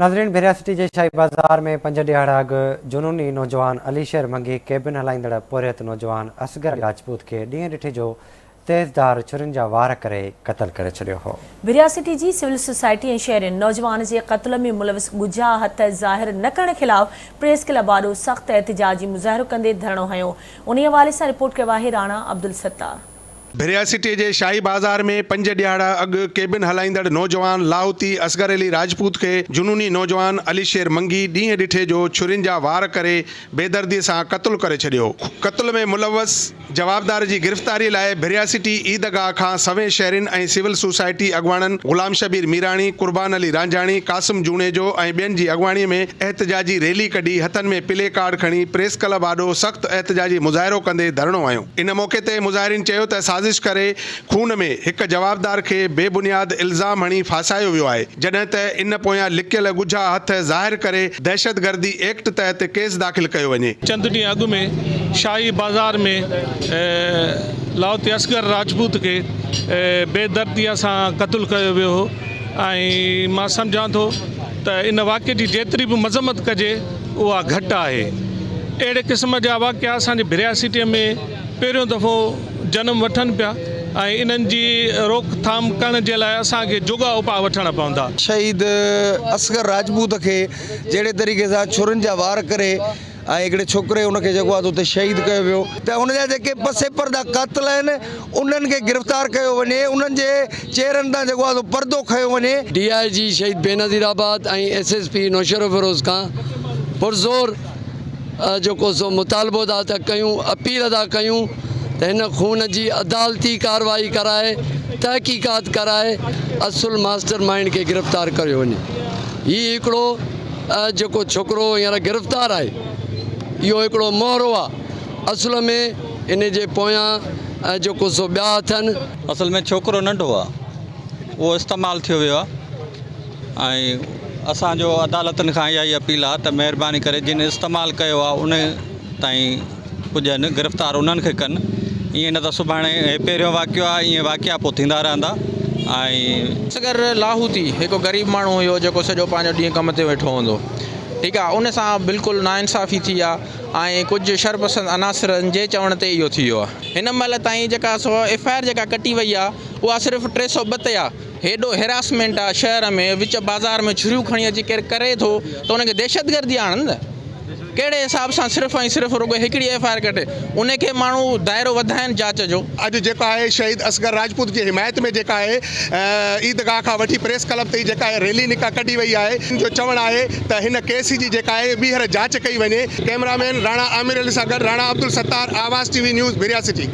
ناظرين ڀيريا سٽي جي شاهي بازار ۾ پنج ڏهاڙا اڳ جنوني نوجوان علي شير منگي ڪيبن هلائيندڙ پورهيت نوجوان اصغر علي راجپوت کي ڏينهن ڏٺي جو تيز ڌار ڇرين جا وار ڪري قتل ڪري ڇڏيو هو. ڀيريا سٽي جي سول سوسائٽي ۽ شهرين نوجوان جي قتل ۾ ملوث ڳجها هٿ ظاهر نه ڪرڻ خلاف پريس ڪلب آڏو سخت احتجاجي مظاهرو ڪندي ڌرڻو هنيو انهي حوالي سان رپورٽ ڪيو آهي راڻا عبدالستار. ڀريا سٽي جي شاهي بازار ۾ پنج ڏهاڙا اڳ ڪيبن هلائيندڙ نوجوان لاهوتي اصغر علي راجپوت کي جنوني نوجوان علي شير منگي ڏينهن ڏٺي جو ڇرين جا وار ڪري بيدردي سان قتل ڪري ڇڏيو. قتل ۾ ملوث جوابدار جي گرفتاري لاء ڀريا سٽي عيدگاهه کان سوين شهرين ۽ سول سوسائٽي اڳواڻن غلام شبير ميراڻي، قربان علي رانجهاڻي، قاسم جوڻيجو ۽ ٻين جي اڳواڻي ۾ احتجاجي ريلي ڪڍي هٿن ۾ پلي ڪارڊ کڻي پريس ڪلب آڏو سخت احتجاجي مظاهرو ڪندي ڌرڻو هنيو. ان موقعي تي مظاهرين چيو ته سازش ڪري خون ۾ هڪ جوابدار کي بي بنياد الزام هڻي ڦاسايو ويو آهي، جڏهن ته ان پويان لڪيل ڳجها هٿ ظاهر ڪري دهشتگردي ايڪٽ تحت ڪيس داخل ڪيو وڃي. چند ڏينهن اڳ ۾ شاهي بازار ۾ لاهوتي اصغر راجپوت کي بي درديء سان قتل ڪيو ويو هو ۽ مان سمجهان ٿو ته ان واقعي جي جيتري به مذمت ڪجي اها گهٽ آهي. اهڙي قسم جا واقعا اسان جي ڀريا سٽيء ۾ پهريون دفعو جنم وٺن پيا ۽ انهن جي روڪٿام ڪرڻ جي لاء اسان کي جوڳا اپاء وٺڻا پوندا. شهيد اصغر راجپوت کي جهڙي طريقي سان ڇرين جا وار ڪري ۽ هڪڙي ڇوڪري ان کي جيڪو آهي اتي شهيد ڪيو ويو ته ان جا جيڪي پس پرده قاتل آهن انهن کي گرفتار ڪيو وڃي انهن جي چهرن تان جيڪو آهي سو پردو کنيو وڃي. ڊي I جي شهيد Benazirabad ۽ S S P Naushahro Feroze کان پرزور جيڪو سو مطالبو ٿا ته ڪيون اپيل ٿا ڪيون ته هن خون جي عدالتي ڪارروائي ڪرائي تحقيقات ڪرائي اصل ماسٽر مائنڊ کي گرفتار ڪيو وڃي هي هڪڙو جيڪو ڇوڪرو هينئر گرفتار آهي اهو هڪڙو مهرو آهي اصل ۾ ان جي پويان جيڪو سو ٻيا اٿن. اصل ۾ ڇوڪرو ننڍو آ اهو استعمال ٿيو ويو آ ۽ اسان جو عدالتن کان اها ئي اپيل آ ته مهرباني ڪري جن استعمال ڪيو آ ان تائين پڄن گرفتار انهن کي ڪن ائين نه ته سڀاڻي هي پهريون واقعو آ ائين واقعا پوء ٿيندا رهندا ۽. اصغر لاهوتي هڪ غريب ماڻهو هيو جيڪو سڄو پنهنجو ڏينهن ڪم تي ويٺو هوندو ٺيڪ آ ان سان بلڪل ناانصافي ٿي آ ۽ ڪجهه شرپسند عناصرن جي چوڻ تي اهو ٿي ويو آهي. هن مهل تائين جيڪا سو ايف I R جيڪا ڪٽي وئي آهي اها صرف 302 تي آهي. هيڏو هراسمينٽ آهي شهر ۾ وچ بازار ۾ ڇريون کڻي اچي ڪير ڪري ٿو ته ان کي دهشتگردي آڻن نه ڪهڙي حساب سان صرف ۽ صرف رڳو هڪڙي ايف I R ڪٽي ان کي ماڻهو دائرو وڌائن جاچ جو. اڄ جيڪو آهي شهيد اصغر راجپوت جي حمايت ۾ جيڪا آهي عيد گاهه کان وٺي پريس ڪلب تائين جيڪا آهي ريلي نڪا ڪڍي وئي آهي جو چوڻ آهي ته هن ڪيس جي جيڪا آهي ٻيهر جاچ ڪئي وڃي ڪئميرا مين راڻا عامر علي سان گڏ Rana Abdul Sattar Awaz T V news Bhiria city.